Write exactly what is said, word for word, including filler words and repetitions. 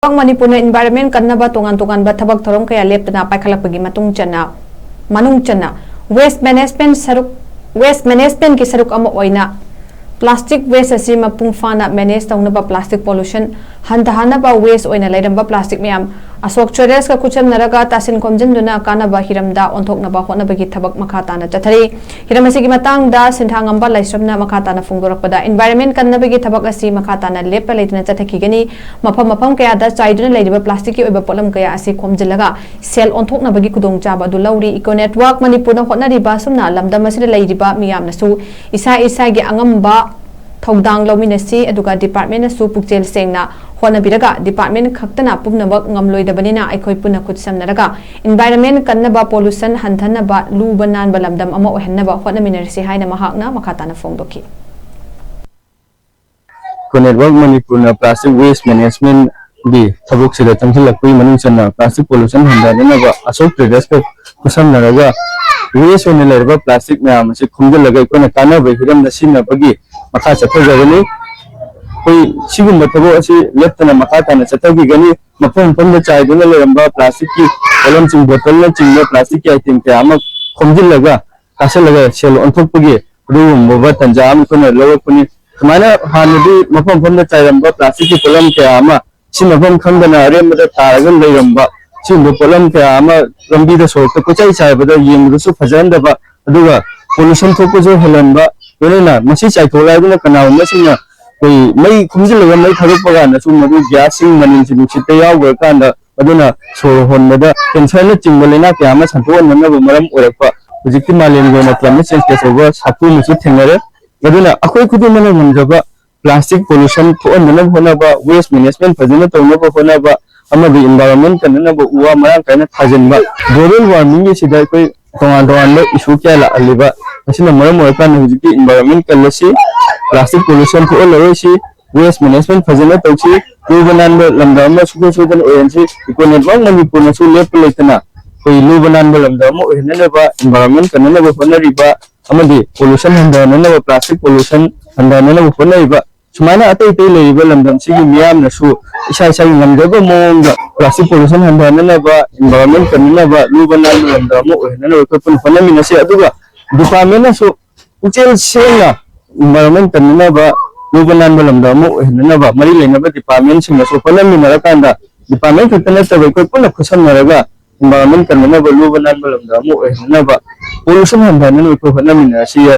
ꯃꯅꯤꯄꯨꯔꯅ environment ꯀꯟꯅꯕ ꯇꯣꯉꯥꯟ ꯇꯣꯉꯥꯟꯕ ꯊꯕꯛ ꯊꯧꯔꯝ ꯀꯌꯥ ꯂꯦꯞꯇꯅ ꯄꯥꯏꯈꯠꯂꯛꯄꯒꯤ ꯃꯇꯨꯡ ꯆꯟꯅ, ꯃꯅꯨꯡ ꯆꯟꯅ waste management ꯁꯔꯨꯛ, waste managementꯀꯤ ꯁꯔꯨꯛ ꯑꯃ ꯑꯣꯏꯅ plastic waste ꯑꯁꯤ ꯃꯄꯨꯡ ꯐꯥꯅ manage ꯇꯧꯅꯕ, plastic pollution ꯍꯟꯊꯍꯟꯅꯕ, waste ꯑꯣꯏꯅ ꯂꯩꯔꯝꯕ plastic ꯃꯌꯥꯝ ꯑꯁꯣꯛ ꯇ꯭ꯔꯦꯗꯔꯁꯀ ꯈꯨꯠꯁꯝꯅꯔꯒ ꯇꯥꯁꯤꯟ ꯈꯣꯝꯖꯤꯟꯗꯨꯅ ꯀꯥꯟꯅꯕ ꯍꯤꯔꯝꯗ ꯑꯣꯟꯊꯣꯛꯅꯕ ꯍꯣꯠꯅꯕꯒꯤ ꯊꯕꯛ ꯃꯈꯥ ꯇꯥꯅ ꯆꯠꯊꯔꯤ꯫ ꯍꯤꯔꯝ ꯑꯁꯤꯒꯤ ꯃꯇꯥꯡꯗ ꯁꯤꯟꯊꯥ ꯉꯝꯕ ꯂꯥꯏꯁ꯭ꯔꯝꯅ ꯃꯈꯥ ꯇꯥꯅ ꯐꯣꯡꯗꯣꯔꯛꯄꯗ, environment ꯀꯟꯅꯕꯒꯤ ꯊꯕꯛ ꯑꯁꯤ ꯃꯈꯥ ꯇꯥꯅ ꯂꯦꯞꯄ ꯂꯩꯇꯅ ꯆꯠꯊꯈꯤꯒꯅꯤ꯫ ꯃꯐꯝ ꯃꯐꯝ ꯀꯌꯥꯗ ꯆꯥꯏꯗꯨꯅ ꯂꯩꯔꯤꯕ plasticꯀꯤ ꯑꯣꯏꯕ ꯄꯣꯠꯂꯝ ꯀꯌꯥ ꯑꯁꯤ ꯈꯣꯝꯖꯤꯜꯂꯒ ꯁꯦꯜ ꯑꯣꯟꯊꯣꯛꯅꯕꯒꯤ ꯈꯨꯗꯣꯡꯆꯥꯕ ꯑꯗꯨ ꯂꯧꯔꯤ꯫ Eco Network ꯃꯅꯤꯄꯨꯔꯅ ꯍꯣꯠꯅꯔꯤꯕ ꯑꯁꯨꯝꯅ ꯂꯝꯗꯝ ꯑꯁꯤꯗ ꯂꯩꯔꯤꯕ ꯃꯤꯌꯥꯝꯅꯁꯨ ꯏꯁꯥ ꯏꯁꯥꯒꯤ ꯑꯉꯝꯕ ꯊꯧꯗꯥꯡ ꯂꯧꯃꯤꯟꯅꯁꯤ, ꯑꯗꯨꯒ departmentꯅꯁꯨ ꯄꯨꯛꯆꯦꯜ ꯁꯦꯡꯅ ꯍꯣꯠꯅꯕꯤꯔꯒ, department ꯈꯛꯇꯅ ꯄꯨꯝꯅꯃꯛ ꯉꯝꯂꯣꯏꯗꯕꯅꯤꯅ, ꯑꯩꯈꯣꯏ ꯄꯨꯟꯅ ꯈꯨꯠꯁꯝꯅꯔꯒ environment ꯀꯟꯅꯕ, pollution ꯍꯟꯊꯅꯕ, ꯂꯨꯕ ꯅꯥꯟꯕ ꯂꯝꯗꯝ ꯑꯃ ꯑꯣꯏꯍꯟꯅꯕ ꯍꯣꯠꯅꯃꯤꯟꯅꯔꯁꯤ ꯍꯥꯏꯅ ꯃꯍꯥꯛꯅ ꯃꯈꯥ ꯇꯥꯅ ꯐꯣꯡꯗꯣꯛꯈꯤ꯫ Eco Network ꯃꯅꯤꯄꯨꯔꯅ plastic waste managementꯀꯤ ꯊꯕꯛꯁꯤꯗ ꯆꯪꯁꯤꯜꯂꯛꯄꯒꯤ ꯃꯅꯨꯡ ꯆꯟꯅ plastic pollution ꯍꯟꯊꯅꯅꯕ ꯑꯁꯣꯛ ꯇ꯭ꯔꯦꯗꯔꯁꯀ ꯈꯨꯠꯁꯝꯅꯔꯒ waste ꯑꯣꯏꯅ ꯂꯩꯔꯕ plastic ꯃꯌꯥꯝ ꯑꯁꯤ ꯈꯣꯝꯖꯤꯜꯂꯒ ꯑꯩꯈꯣꯏꯅ ꯀꯥꯟꯅꯕ ꯍꯤꯔꯝꯗ ꯁꯤꯖꯤꯟꯅꯕꯒꯤ ꯃꯈꯥ ꯆꯠꯊꯖꯕꯅꯤ꯫ ꯑꯩꯈꯣꯏ ꯁꯤꯒꯨꯝꯕ ꯊꯕꯛ ꯑꯁꯤ ꯂꯦꯞꯇꯅ ꯃꯈꯥ ꯇꯥꯅ ꯆꯠꯊꯈꯤꯒꯅꯤ꯫ ꯃꯐꯝ ꯃꯐꯝꯗ ꯆꯥꯏꯗꯨꯅ ꯂꯩꯔꯝꯕ plasticꯀꯤ ꯄꯣꯠꯂꯝꯁꯤꯡ, ꯕꯣꯇꯜꯅꯆꯤꯡꯕ plasticꯀꯤ item ꯀꯌꯥ ꯑꯃ ꯈꯣꯝꯖꯤꯜꯂꯒ ꯀꯥꯁꯤꯜꯂꯒ ꯁꯦꯜ ꯑꯣꯟꯊꯣꯛꯄꯒꯤ ꯑꯗꯨꯒꯨꯝꯂꯕ ꯇꯥꯟꯖꯥ ꯑꯃ ꯑꯩꯈꯣꯏꯅ ꯂꯧꯔꯛꯄꯅꯤ꯫ ꯁꯨꯃꯥꯏꯅ ꯍꯥꯟꯅꯗꯤ ꯃꯐꯝ ꯃꯐꯝꯗ ꯆꯥꯏꯔꯝꯕ plasticꯀꯤ ꯄꯣꯠꯂꯝ ꯀꯌꯥ ꯑꯃ ꯁꯤꯖꯤꯟꯅꯐꯝ ꯈꯪꯗꯅ ꯑꯔꯦꯝꯕꯗ ꯇꯥꯔꯒ ꯂꯩꯔꯝꯕ ꯁꯤꯒꯨꯝꯕ ꯄꯣꯠꯂꯝ ꯀꯌꯥ ꯑꯃ ꯂꯝꯕꯤꯗ ꯁꯣꯔꯣꯛꯇ ꯀꯣꯏꯆꯥꯏ ꯆꯥꯏꯕꯗ ꯌꯦꯡꯕꯗꯁꯨ ꯐꯖꯍꯟꯗꯕ, ꯑꯗꯨꯒ pollution ꯊꯣꯛꯄꯁꯨ ꯍꯦꯜꯍꯟꯕ, ꯂꯣꯏꯅꯅ ꯃꯁꯤ ꯆꯥꯏꯊꯣꯛꯂꯦ ꯍꯥꯏꯗꯨꯅ ꯀꯅꯥꯒꯨꯝꯕꯁꯤꯡꯅ ꯑꯩꯈꯣꯏ ꯃꯩ ꯈꯨꯝꯖꯤꯜꯂꯒ ꯃꯩ ꯊꯥꯗꯣꯛꯄ ꯀꯥꯟꯗꯁꯨ ꯃꯗꯨ gasꯁꯤꯡ ꯃꯅꯤꯜꯁꯤ ꯅꯨꯡꯁꯤꯠꯇ ꯌꯥꯎꯈ꯭ꯔꯀꯥꯟꯗ ꯑꯗꯨꯅ ꯁꯣꯔ ꯍꯣꯟꯕꯗ cancerꯅꯆꯤꯡꯕ ꯂꯥꯏꯅꯥ ꯀꯌꯥ ꯑꯃ ꯁꯟꯗꯣꯛꯍꯟꯅꯕ ꯃꯔꯝ ꯑꯣꯏꯔꯛꯄ ꯍꯧꯖꯤꯛꯇꯤ ꯃꯥꯂꯦꯝꯒꯤ ꯑꯣꯏꯅ climate changeꯀꯤ ꯑꯆꯧꯕ ꯁꯥꯐꯨ ꯑꯃꯁꯨ ꯊꯦꯡꯅꯔꯦ꯫ ꯑꯗꯨꯅ ꯑꯩꯈꯣꯏ ꯈꯨꯗꯤꯡꯃꯛꯅ ꯉꯝꯖꯕ plastic pollution ꯊꯣꯛꯍꯟꯗꯅꯕ ꯍꯣꯠꯅꯕ, waste management ꯐꯖꯅ ꯇꯧꯅꯕ ꯍꯣꯠꯅꯕ ꯑꯃꯗꯤ environment ꯀꯟꯅꯅꯕ ꯎ ꯋꯥ ꯃꯔꯥꯡ ꯀꯥꯏꯅ ꯊꯥꯖꯤꯟꯕ꯫ Global warmingꯒꯤ ꯁꯤꯗ ꯑꯩꯈꯣꯏ ꯇꯣꯉꯥꯟ ꯇꯣꯉꯥꯟꯕ issue ꯀꯌꯥ ꯂꯥꯛꯍꯜꯂꯤꯕ, ꯃꯁꯤꯅ ꯃꯔꯝ ꯑꯣꯏꯔꯀꯥꯟꯗ ꯍꯧꯖꯤꯛꯇꯤ environment ꯀꯜꯂꯁꯤ, plastic pollution ꯊꯣꯛꯍꯜꯂꯔꯣꯏꯁꯤ, waste management ꯐꯖꯅ ꯇꯧꯁꯤ, ꯂꯨꯕ ꯅꯥꯟꯕ ꯂꯝꯗꯝ ꯑꯃ ꯁꯨꯡꯁꯣꯏ ꯁꯣꯏꯗꯅ ꯑꯣꯏꯍꯟꯁꯤ꯫ Eco Network ꯃꯅꯤꯄꯨꯔꯅꯁꯨ ꯂꯦꯞꯄ ꯂꯩꯇꯅ ꯑꯩꯈꯣꯏ ꯂꯨꯕ ꯅꯥꯟꯕ ꯂꯝꯗꯝ ꯑꯃ ꯑꯣꯏꯍꯟꯅꯅꯕ, environment ꯀꯟꯅꯅꯕ ꯍꯣꯠꯅꯔꯤꯕ ꯑꯃꯗꯤ pollution ꯍꯟꯊꯍꯟꯅꯅꯕ, plastic pollution ꯍꯟꯊꯍꯟꯅꯅꯕ ꯍꯣꯠꯅꯔꯤꯕ ꯁꯨꯃꯥꯏꯅ ꯑꯇꯩ ꯑꯇꯩ ꯂꯩꯔꯤꯕ ꯂꯝꯗꯝꯁꯤꯒꯤ ꯃꯤꯌꯥꯝꯅꯁꯨ ꯏꯁꯥ ꯏꯁꯥꯒꯤ ꯉꯝꯖꯕ ꯃꯑꯣꯡꯗ plastic pollution ꯍꯟꯊꯍꯟꯅꯅꯕ, environment ꯀꯟꯅꯅꯕ, ꯂꯨꯕ ꯅꯥꯟꯕ ꯂꯝꯗꯝ ꯑꯃ ꯑꯣꯏꯍꯟꯅꯅꯕ ꯑꯩꯈꯣꯏ ꯄꯨꯟꯅ ꯍꯣꯠꯅꯃꯤꯟꯅꯁꯤ꯫ ꯑꯗꯨꯒ departmentꯅꯁꯨ ꯄꯨꯛꯆꯦꯜ ꯁꯦꯡꯅ environment ꯀꯟꯅꯅꯕ, ꯂꯨꯕ ꯅꯥꯟꯕ ꯂꯝꯗꯝ ꯑꯃ ꯑꯣꯏꯍꯟꯅꯅꯕ ꯃꯔꯤ ꯂꯩꯅꯕ departmentꯁꯤꯡꯅꯁꯨ ꯍꯣꯠꯅꯃꯤꯟꯅꯔꯀꯥꯟꯗ, department ꯈꯛꯇ ꯅꯠꯇꯕ ꯑꯩꯈꯣꯏ ꯄꯨꯟꯅ ꯈꯨꯠꯁꯝꯅꯔꯒ environment ꯀꯟꯅꯅꯕ, ꯂꯨꯕ ꯅꯥꯟꯕ ꯂꯝꯗꯝ ꯑꯃ ꯑꯣꯏꯍꯟꯅꯅꯕ, pollution ꯍꯟꯊꯍꯟꯅꯅꯕ ꯑꯩꯈꯣꯏ ꯍꯣꯠꯅꯃꯤꯟꯅꯔꯁꯤ꯫